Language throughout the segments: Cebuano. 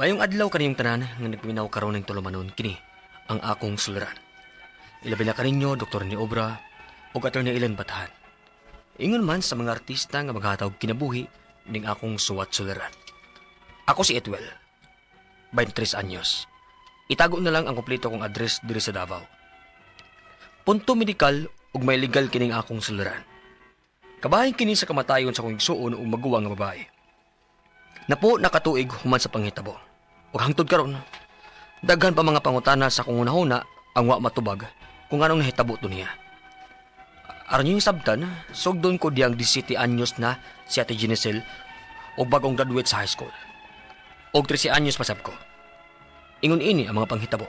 Mayong adlaw kaniyong tanan nga nagpaminaw karon ning tulumanon kini ang akong suliran. Ilabi na kaninyo Dr. ni Obra ug Attorney Ellen Batahan. Ingon man sa mga artista nga maghatag kinabuhi ning akong suwat suliran. Ako si Etwell, 23 anyos. Itago na lang ang kompleto kong address diri sa Davao. Punto medikal ug may legal kining akong suliran. Kabahin kini sa kamatayon sa akong igsuon ug maguwang nga babae. Napo nakatuig human sa panghitabo. Ug hangtod karon, daghan pa mga pangutana sa akong hunahuna ang wa matubag kung anong nahitabo to niya. Aron yung sabtan, sugdon ko diyang 17 anyos na si Ate Ginesel ug bagong graduate sa high school. Og 13 anyos pasab ko. Ingon ini ang mga panghitabo.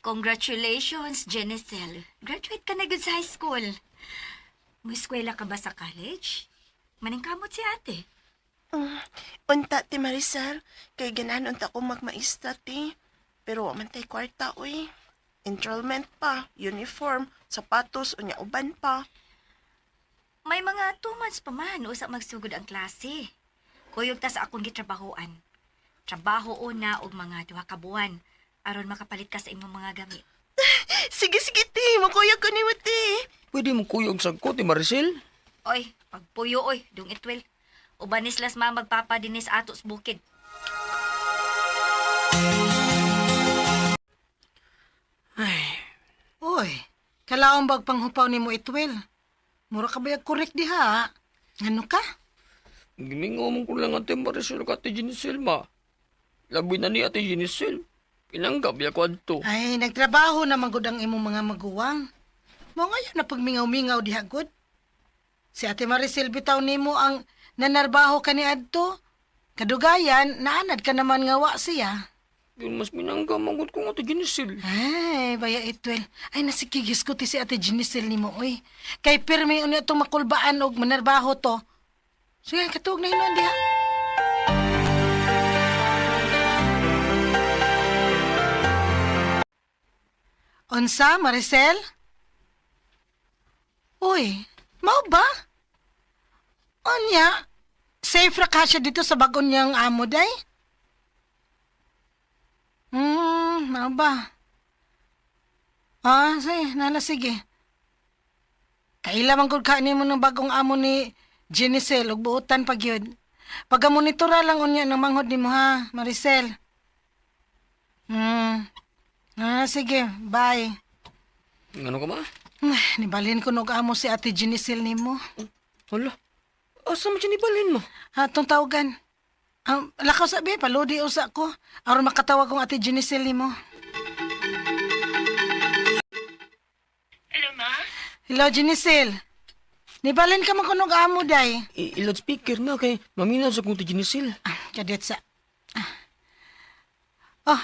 Congratulations, Genesel. Graduate ka na gud sa high school. Mueskwela ka ba sa college? Maningkamot si ate. Unta, ti Maricel. Kay ganahan unta ko magmaestra, ti. Pero wa man tay kwarta, uy. Enrollment pa, uniform, sapatos, unya uban pa. May mga 2 months pa man usa magsugod ang klase. Kuyog ta sa akong gitrabahoan. Trabaho una og mga 2 ka buwan aron makapalit ka sa imong mga gamit. Sige, sige, ti. Makuyog ko nimo, ti. Pwede mong kuyog sa ko, Ate Maricel. Oy, pagpuyo oy, dung itwel. Ubanis las ma magpapa dinis ato sa bukid. Uy, kalaong bag panghupaw nimo itwel. Mura ka bayag korek diha. Ngano ka? Gimingaw man ko lang Ate Maricel ug Ate Ginesel, ma. Labi na ni Ate Ginesel. Pinanggab ya ko adto. Ay, nagtrabaho na man gud ang imong mga maguwang. Mo ngayon na pagmingaw-mingaw diha gud. Si Ate Maricel bitaw nimo ang nanarbaho kani adto. Kadugayan, naanad ka naman nga wa siya. Yun mas minangga man gud kong Ate Ginesel. Ay, baya itwel. Ay, nasikigis ko ti si Ate Ginesel nimo, oy. Kay pirmi unya itong makulbaan og manarbaho to. Sige, katuog na hinuon diha. Unsa, Maricel? Uy, mao ba? Unya, safe ra ka siya dito sa bagon niyang amo, day? Mao ba? Ah, sige, nala sige. Kaila man gud ka nimo ng bagong amo ni Genicel ug buotan pag yun. Pagamonitora lang unya ng manghod nimo ha, Maricel. Ah, sige, bye. Ngano ka ma? Ay, nibalhin ko nog amo si Ate Genicel nimo. Hala. Asa man siya nibalhin mo? Atong tawagan. Lakaw sabi, paludi usa ko. Aron makatawag kong Ate Genicel nimo. Hello, ma? Hello, Genicel. Nibalhin ka man kunog amo, day. I-loudspeaker na kay maminaw sa kong Ate Ginesel. Ah, kadet sa... Ah. Oh,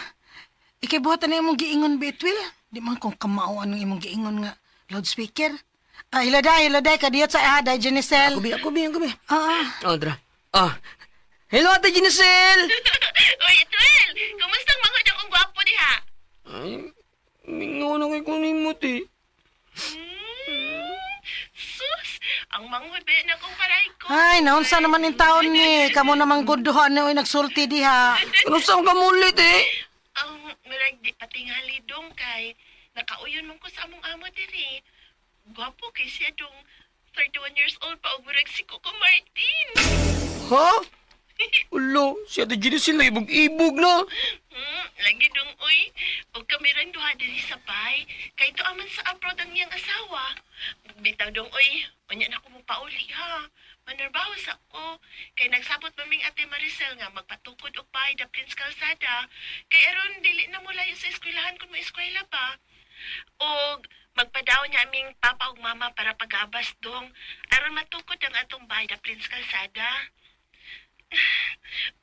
ikay buhatan na imong giingon, Bitwil. Di man kung kamao anong imong giingon nga loudspeaker. Ah, iladay, iladay, kadiyot sa aday, Genicel. Ako bi, ako bi, ako bi. Ah, ah. Ah, tara. Ah. Hello, Ate Ginesel! Uy, Itwel! Kumusta ang manghod akong gwapo diha? Ay, mingaw na kay kunin mo, te. Sus! Ang manghod ba yan akong paray ko? Ay, naunsa naman in taon ni. Kamo namang guduhan na oy, nagsulti diha. Ano sa ka mulit, eh? Ang murag di patingali dong kay nakauyon man ko sa among amo diri. Gwapo kay siya dong 31 years old pa og murag si Coco Martin. Ha? Ulo, si Ate Ginesel na ibog-ibog na. Lagi dong uy. Og kami rang duha diri sa bay. Kay tuwa man sa abroad ang iyang asawa. Bitaw dong uy. Unya na ko mo pauli ha. Manarbaho sa ko. Kay nagsabot pa ming Ate Maricel nga magpatukod og bahay da Prince Calzada. Kay aron dili na mo layo sa eskwelahan kung mo eskwela pa. Og magpadaw niya aming papa ug mama para pagabas dong aron matukod ang atong bahay da Prince Calzada.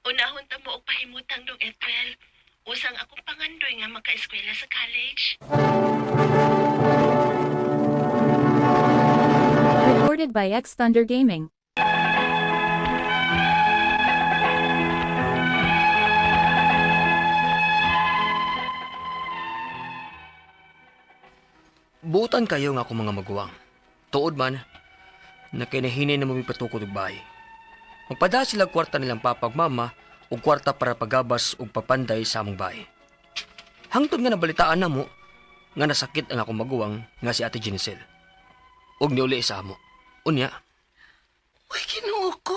Unahon ta mo og pahimutang dong Etwel. Usang akong pangandoy nga makaeskwela sa college. Recorded by X Thunder Gaming. Buotan kayo nga akong mga maguwang. Tuod man, na kinahinay na mumipatukod og bahay. Magpada sila kwarta nilang papa ug mama og kwarta para pagabas ug papanday sa among bahay. Hangtod nga nabalitaan namo nga nasakit ang akong maguwang nga si Ate Ginicel. Ug niuli sa amo. Unya, Uy, Ginoo ko.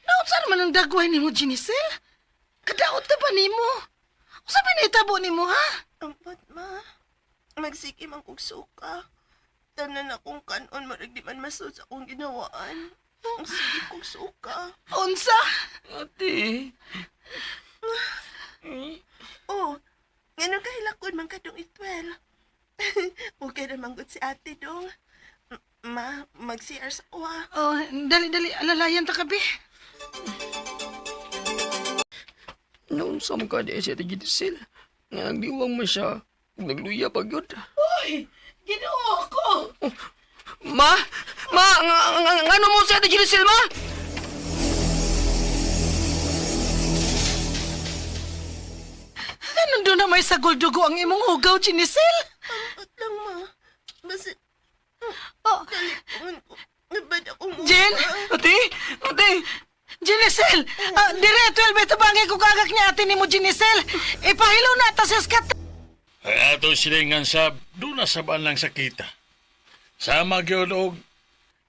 Naunsa man ang dagway nimo, Ginicel? Kadaot na ba nimo? Unsa pinahitabo nimo, ha? Ampot, ma. Magsige man kog suka. Tanan akong kanon, marag di man masud sa akong ginawaan. Ang sige kog suka. Unsa? Ate, Oh, ngano kahilakon man kadong itwel. Okay na manggod si ate dong. Ma, mag-CR sa kuha. Oh, dali, dali. Alalayan ta kabi. naunsa mo ka di si Ate Ginicel? Nga nagdiwang man siya, ug nagluya pa gyud. Uy, Ginoo ko. Ma! Ma! Nga, nga, ngano mo si Ate Ginicel, ma? Ganun doon na may sagol-dugo ang imong hugaw, Ginicel? Ampot lang, ma. Basta, Oh, dali ko. Nabad akong Jen! Ate! Ate! Ginicel! Ah, dire, 12 ito bangay ko kagak ni ate nimo, Ginicel. Ipahilo na ta sa skat. Ang atong silingan sab, doon na sabaan lang sakita. Sama gyud og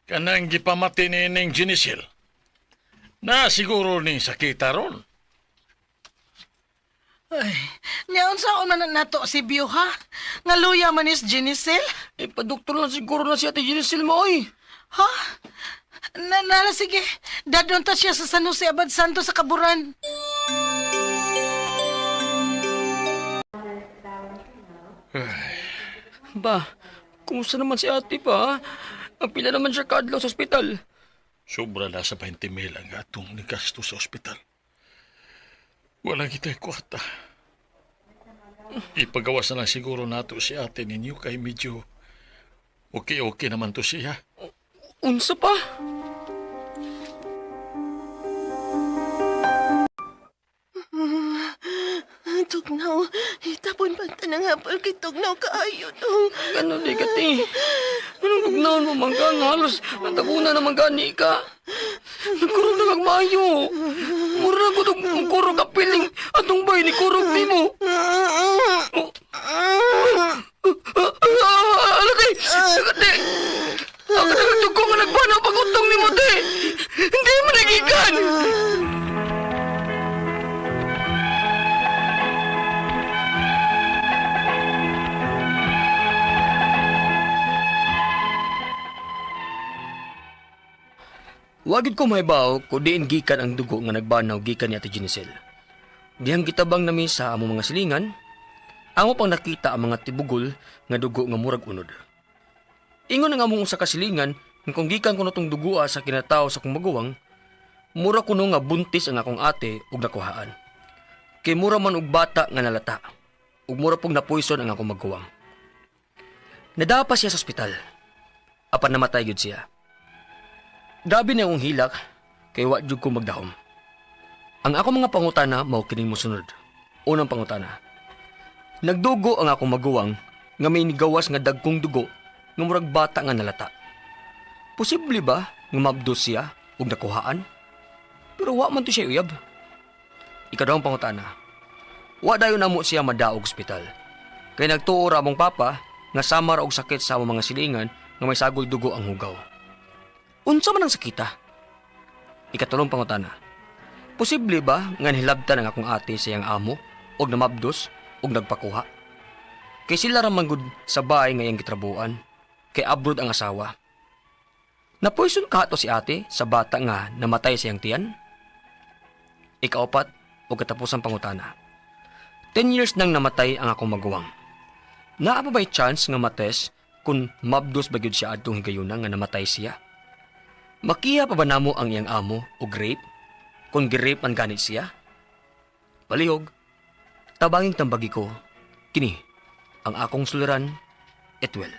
kanang gipamati ni ning Ginicel. Na siguro ning sakita ron. Ay, niya unsa man na nato si Bio, ha? Nga luya man is Ginicel? Eh, padoktor lang siguro na si Ate Ginicel mo, oy. Ha? Na, nala, sige. Dadon ta siya sa San Jose Abad Santo sa Kaburan. Ba, kumusta naman si ate pa? Ang pila naman siya kaadlaw sa ospital. Sobra na sa 20 mil ang atong nigasto sa ospital. Wala kita'y kwarta. Ipagawas na lang siguro nato si ate ninyo kay medyo okay-okay naman to siya. Unsa pa? Tugnaw. Itapon pa tanang hapal kay tugnaw kaayo dong. Ano di ka, te? Anong tugnaon mo man ka? Nga halos nataguna naman gani ka. Nagkurog na kag maayo. Mura na ko itong kurog ka piling atong bay ni kurog ni mo. Ano te? Ate! Ako na katugo nga nagbanaw pag-utong ni mo, te! Hindi mo nagikan! Wagid ko mahibaw ko diin gikan ang dugo nga nagbanaw gikan ni Ate Ginicel. Dihang gitabang nami sa among mga silingan, amo pang nakita ang mga tibugol nga dugo nga murag unod. Ingon ang among usa ka silingan nga kung gikan kuno tong dugoa sa kinatawo sa akong maguwang, mura kuno nga buntis ang akong ate ug nakuhaan. Kay mura man og bata nga nalata, ug mura pong napoison ang akong maguwang. Nadapa siya sa ospital. Apan namatay gyud siya. Grabe na akong hilak kay wa jud ko magdahom. Ang ako mga pangutana mao kining mosunod. Unang pangutana. Nagdugo ang akong maguwang nga may nigawas nga dagkong dugo nga murag bata nga nalata. Posible ba nga maabdos siya ug nakuhaan? Pero wa man to siya uyab. Ikaduhang pangutana. Wa dayon namo siya madaog ospital. Kay nagtuo ra among papa nga sama ra og sakit sa among mga silingan nga may sagol dugo ang hugaw. Unsa man ang sakita? Ikatulong pangutana. Posible ba nga nihilabtan ang akong ate sa iyang amo og namabdos og nagpakuha? Kay sila ra man gud sa bahay nga iyang gitrabuan, kay abroad ang asawa. Napoison ka to si ate sa bata nga namatay sa iyang tiyan? Ikaapat o katapusang pangutana. 10 years nang namatay ang akong maguwang. Naa pa ba'y chance nga mates kung mabdos ba gyud siya adtong higayuna nga namatay siya? Makiha pa ba namo ang iyang amo o rape? Kung gi-rape man ganit siya? Palihog, tabanging tambagi ko, kini, ang akong suliran, etwel.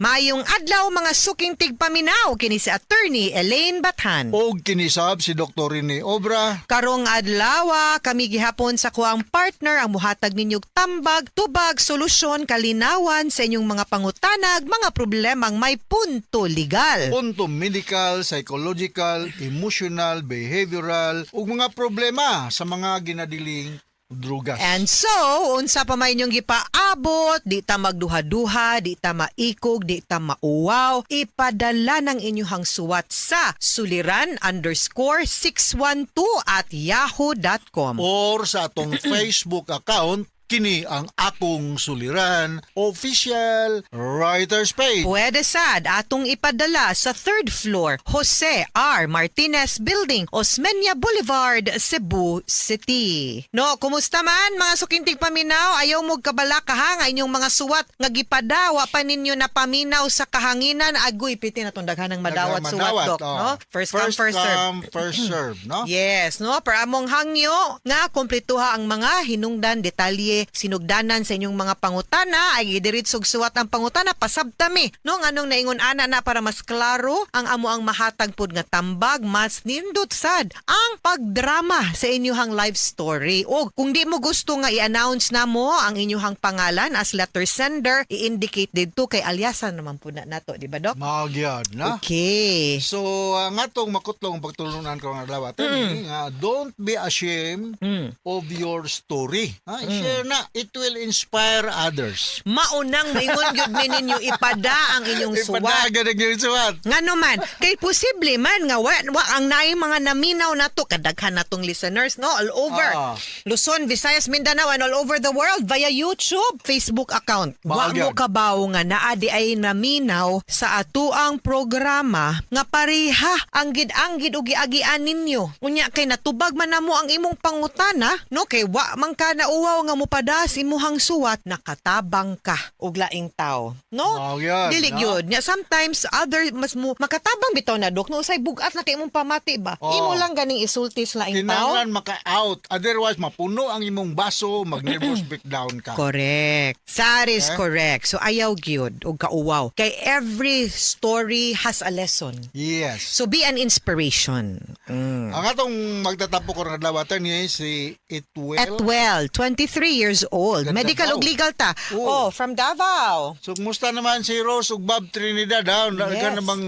Maayong adlaw, mga suking tigpaminaw, kini si Attorney Elaine Bathan. Og kinisab si Dr. Rene Obra. Karong adlaw, kami gihapon sa kuang partner ang muhatag ninyog tambag, tubag, solusyon, kalinawan sa inyong mga pangutanag, mga problemang may punto legal. Punto medical, psychological, emotional, behavioral ug mga problema sa mga ginadiling drugas. And so, unsa pa may inyong gipaabot, di ta magduha-duha, di ta maikog, di ta mauwaw, ipadala ng inyong suwat sa suliran_612@yahoo.com. Or sa atong Facebook account, kini ang Akong Suliran Official Writers Page. Pwede sad atong ipadala sa third floor, Jose R. Martinez Building, Osmeña Boulevard, Cebu City. No, kumusta man, mga sukintig paminaw? Ayaw mo kabalaka ha nga inyong mga suwat nga gipadawa pa ninyo na paminaw sa kahanginan. Agoy, piti na tong daghanang madawat Daghang suwat, madawat, Dok, oh. no? First come, first serve. Come, first serve, no? Yes, no? Pero among hangyo nga kumpletuha ang mga hinungdan, detalye, sinugdanan sa inyong mga pangutana ay idiritsog suwat ang pangutana pasabtami, no, nganong naingon ana na para mas klaro ang amo ang mahatag pod nga tambag, mas nindot sad ang pagdrama sa inyong life story. O kung di mo gusto nga i-announce na mo ang inyong pangalan as letter sender, i-indicate didto kay alyasan naman po na nato, di ba, Dok? Magyad na. Okay. So, ang atong makutlong pagtulunan ko nga adlaw, attorney, nga don't be ashamed of your story. Ha, share na. It will inspire others. Maunang maingon gyud mi ninyo, ipada ang inyong suwat. Ipadagan ang inyong suwat. Ngano man, kay posible man nga wa ang naay mga naminaw nato, kadaghan natong listeners, no, all over Luzon, Visayas, Mindanao and all over the world via YouTube, Facebook account. Wa Bahagyad. mo kabaw nga naa di ay naminaw sa atuang programa nga pareha ang gid-anggid og giagian ninyo. Unya kay natubag man namo ang imong pangutana, no, kay wa man ka nauwaw nga mopadas imuhang suwat, nakatabang ka og laing tawo, no? Bahagyad, Dili no? gyud. Nya sometimes other mas mo makatabang bitaw na, Dok, no, usay bugat na kay imong pamati ba. Oo. Imo lang ganing isulti sa laing tao. Kinahanglan maka-out. Otherwise, mapuno ang imong baso, mag-nervous breakdown ka. Correct. That is Eh? correct. So ayaw gyud og kauwaw. Kay every story has a lesson. Yes. So be an inspiration. Ang atong magtatapo ko ng adlaw, attorney, si Itwel. At well, 23 years old. Ganda Medical daw. ug legal ta. Oo. Oh, from Davao. So, kumusta naman si Rose ug Bob Trinidad? Ha? Yes. Yes. Namang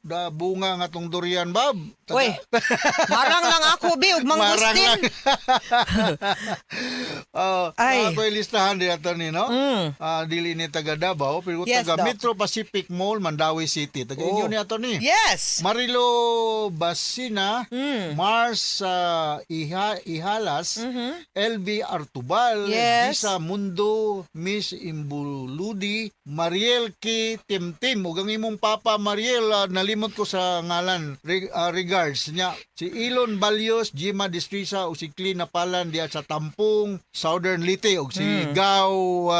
da bunga nga tong durian, Bob. Uy, marang lang ako, be, ug Marang lang. mangustin. Oh, Ay. ako listahan di, attorney, no? Ah, dili ni taga Davao, pero Yes, taga Doc. Metro Pacific Mall, Mandaue City. Taga Oh. inyo ni attorney. Yes. Marilo Basina, Mars Ihalas, LV Artubal, Yes. Lisa Mundo, Miss Imbuludi, Mariel K. Timtim. Ug ang imong papa Mariel, nalimot ko sa ngalan. Regards niya. Si Elon Balios, Jima Distrisa ug si Clina Palan diya sa Tampong, Southern Leyte, ug si Gao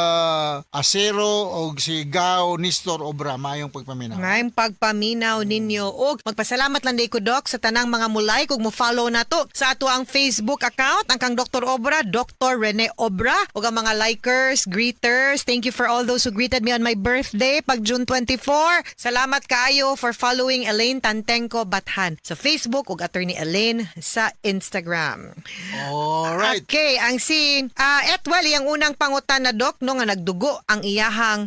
Acero ug si Gao Nestor Obra. Maayong pagpaminaw. Ngayong pagpaminaw ninyo. Og magpasalamat lang day ko, Doc, sa tanang mga mulay kung mo follow na to sa ato ang Facebook account, ang kang Dr. Obra, Dr. Rene Obra, ug ang mga likers, greeters. Thank you for all those who greeted me on my birthday pag June 24. Salamat kaayo for following Elaine Tantenko Bathan sa Facebook ug Attorney Elaine sa Instagram. Alright. Okay, ang si Etwell, iyang unang pangutan na, Doc, no, nga nagdugo ang iyahang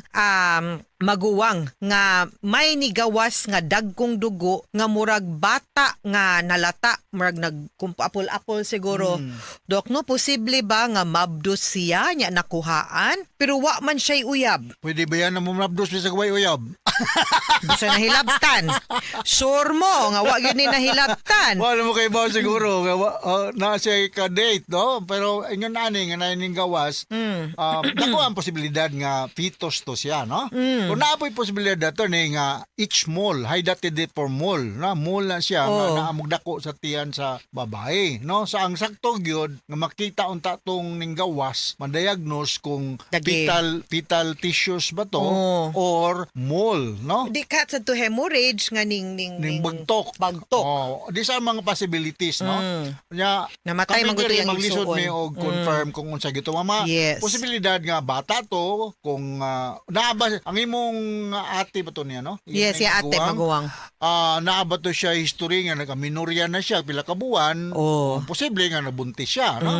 maguwang nga may nigawas nga dagkong dugo nga murag bata nga nalata, murag nagkumpapol-apol siguro. Doc, no, posible ba nga mabdos siya nya nakuhaan pero wa man siya'y uyab? Pwede ba yan na mumabdos sa gaway uyab? Bisa nahilabtan. Sure mo nga wa gyud ni nahilabtan? Wala mo kay ba siguro nga na siya ka-date, no? Pero ingon ani nga naining gawas, dako ang posibilidad nga fetus to siya, no? Kung naa po'y posibilidad dato ni nga each mole, hydatid for mole, na mole na siya nga naamog dako sa tiyan sa babae, no? Sa ang sakto gyud nga makita unta tong ning gawas, ma-diagnose kung Dagi. fetal fetal tissues ba to or mole, no? Di ka sa to hemorrhage nga ning ning Ning bagtok. Bagtok. Oh, these are mga possibilities, no? Nya Namatay kami man gud diri ang maglisod igsuon. mi og confirm kung unsa gito mama. Yes. Posibilidad nga bata to kung naa ba ang imong imong ate ba to niya, no? Yes, Imong ya ate maguwang. Naa ba to siya history nga nagaminorya na siya pila ka buwan? Oh. Posible nga nabuntis siya, no?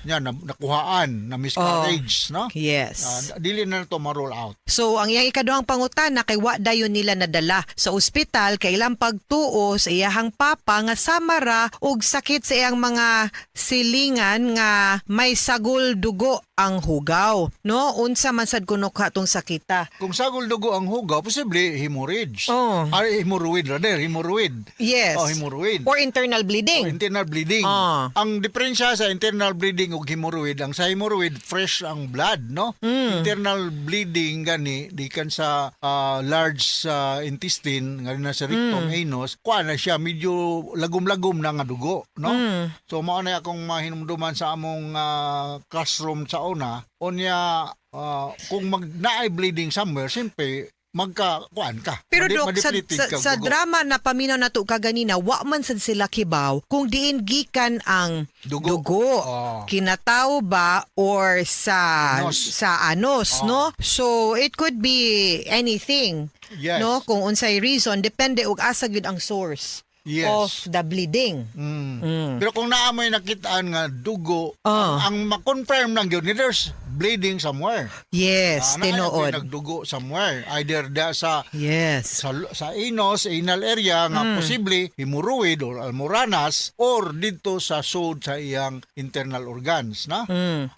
Nya na, nakuhaan na miscarriage, no? Yes. Dili na to ma-roll out. So ang iyang ikaduhang pangutana kay wa dayon nila nadala sa ospital kay ilang pagtuo sa iyahang papa nga samara og sakit sa iyang mga silingan nga may sagol dugo ang hugaw. No, unsa man sad kuno ka tong sakita. Kung sagol dugo ang hugaw, posible hemorrhage. Oh. Ay, hemorrhoid rather, hemorrhoid. Yes. Oh, hemorrhoid. Or internal bleeding. O internal bleeding. Ang diferensya sa internal bleeding ug hemorrhoid, ang sa hemorrhoid fresh ang blood, no? Internal bleeding gani gikan sa large intestine nga na sa rectum anus, kuha na siya medyo lagom-lagom na nga dugo, no? So mao na akong mahinumduman sa among classroom sa una, unya kung mag naay bleeding somewhere, siyempre magka kuan ka. Pero Dok, sa, Ma-depleted sa, kag sa dugo. drama na paminaw nato kaganina, wa man sad sila kibaw kung diin gikan ang Dugo. dugo. Oh. Kinatao ba or sa Anus. sa anus, Oh. no? So it could be anything. Yes. No, kung unsay reason depende og asa gyud ang source of the bleeding. Pero kung naa moy nakitaan nga dugo, ang ma-confirm lang gyud ni there's bleeding somewhere. Yes, Naa tinuod. nagdugo somewhere. Either da sa sa anus, anal area nga posible hemorrhoid or almoranas or didto sa sud sa iyang internal organs, na?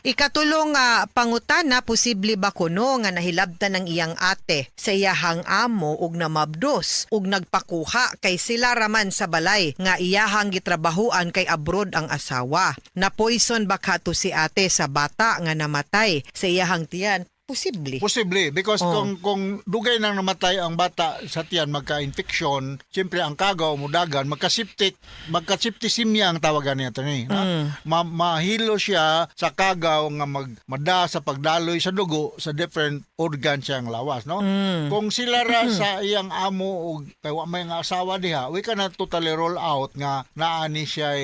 Ikatulong nga pangutana, posible ba kuno nga nahilabtan ng iyang ate sa iyahang amo ug namabdos ug nagpakuha kay sila raman sa balay nga iyahang gitrabahuan kay abroad ang asawa. Na poison ba kato si ate sa bata nga namatay sa iyahang tiyan? Posible. Posible because kung dugay nang namatay ang bata sa tiyan, magka-infection, siyempre ang kagaw mudagan, magka-septic, magka-septicemia ang tawagan niya ni, no? Mahilo siya sa kagaw nga magmada sa pagdaloy sa dugo sa different organ siyang lawas, no? Kung sila ra sa iyang amo og kay wa may nga asawa diha, we cannot totally roll out nga naani siya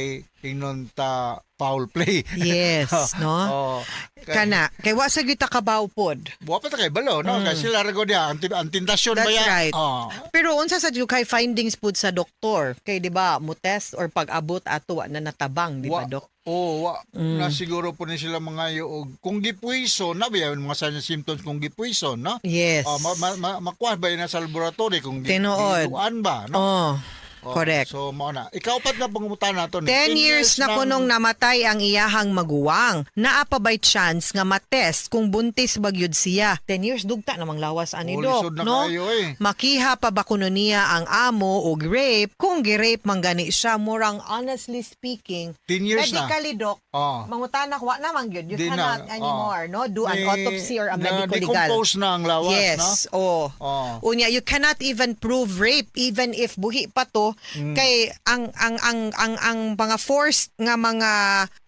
ingnon ta foul play. Yes, no? Oh, Kana kay wa sa gyud ta kabaw pod. Wa pa ta kay balo, no? Kay sila ra gud diha, ang tentasyon That's ba ya? right. Oh. Pero unsa sa jud kay findings pud sa doktor? Kay di ba mo test or pag-abot ato wa na natabang, di ba, Dok? Oh, wa na siguro po ni sila mga og kung gipuison na ba yung mga signs and symptoms kung gipuison, no? Yes. Oh, makuha ba yun na sa laboratory kung Tinuod. gituan ba, no? Oh, Oh, correct. So mao na. Ikaupat na pangutana nato ni. 10 years na kunong namatay ang iyahang maguwang. Naa pa by chance nga matest kung buntis ba gyud siya. 10 years dugta namang lawas ani Oh, Dok, lisod na no? kaayo, eh. Makiha pa ba kuno niya ang amo og rape? Kung gi-rape man gani siya, murang honestly speaking, 10 years na. medically Dok, mangutana wa naman gyud. You Di cannot na, anymore, no? Do an Ni- autopsy or a na medical legal. Decompose na ang lawas, Yes, no? oh. Oh. Unya, you cannot even prove rape even if buhi pa to kay ang mga forced nga mga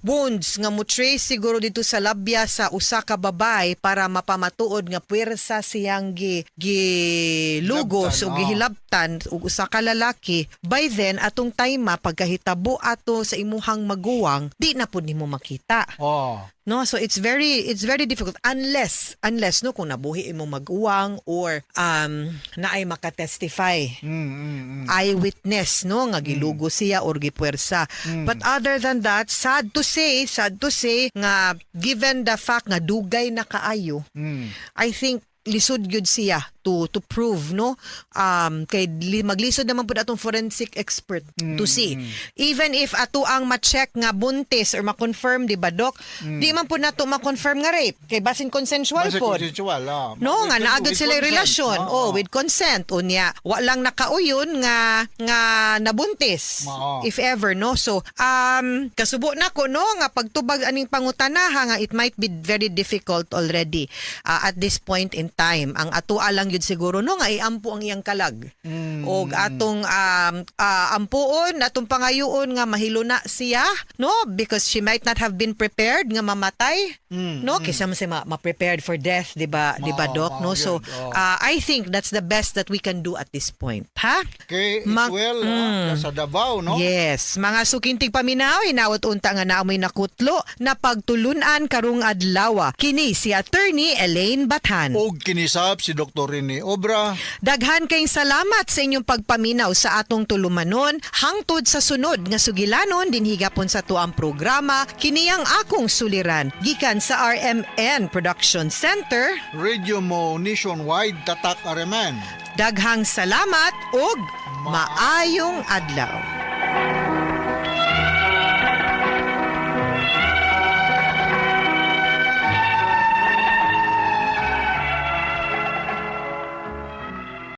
wounds nga mo trace siguro dito sa labya sa usa ka babay para mapamatuod nga puwersa siyang gi gilugos Hilabtan, o gihilabtan og usa ka lalaki. By then atong time pagkahitabo ato sa imuhang maguwang, di na pud nimo makita. No, so it's very difficult unless, no, kung nabuhi imong maguwang or naay makatestify, eyewitness, no, nga gilugo siya or gipuwersa. But other than that, sad to say nga given the fact nga dugay na kaayo, I think lisod gyud siya to prove, no, kay maglisod naman pud atong forensic expert to see. Even if ato ang ma-check nga buntis or ma-confirm, di ba, Dok, di man pud nato ma-confirm nga rape kay basin consensual Basta pod. consensual, ah. No, nga naagod With sila consent, relasyon. no? Oh, with consent. Unya, wa lang nakauyon nga nga nabuntis. If ever, no. So, kasubo na ko, no, nga pagtubag aning pangutanaha nga it might be very difficult already at this point in time. Ang ato lang gyud siguro, no, nga iampo ang iyang kalag. Og atong ampuon, atong pangayuon nga mahiluna siya, no, because she might not have been prepared nga mamatay. No, kaysa man siya ma-prepared for death, 'di ba? 'Di ba, Doc, no? Mao So, gyud, oh. I think that's the best that we can do at this point, ha? Kay well, sa Davao, no? Yes, mga suking tigpaminaw, hinawat unta nga naamoy nakutlo na pagtulunan karong adlaw. Kini si Attorney Elaine Bathan. Og kinisab si Dr. Rene Attorney Obra. Daghan kayong salamat sa inyong pagpaminaw sa atong tulumanon hangtod sa sunod nga sugilanon dinhi gapon sa tuang programa kiniyang akong suliran gikan sa RMN Production Center. Radio Mo Nationwide, Tatak RMN. Daghang salamat ug maayong adlaw.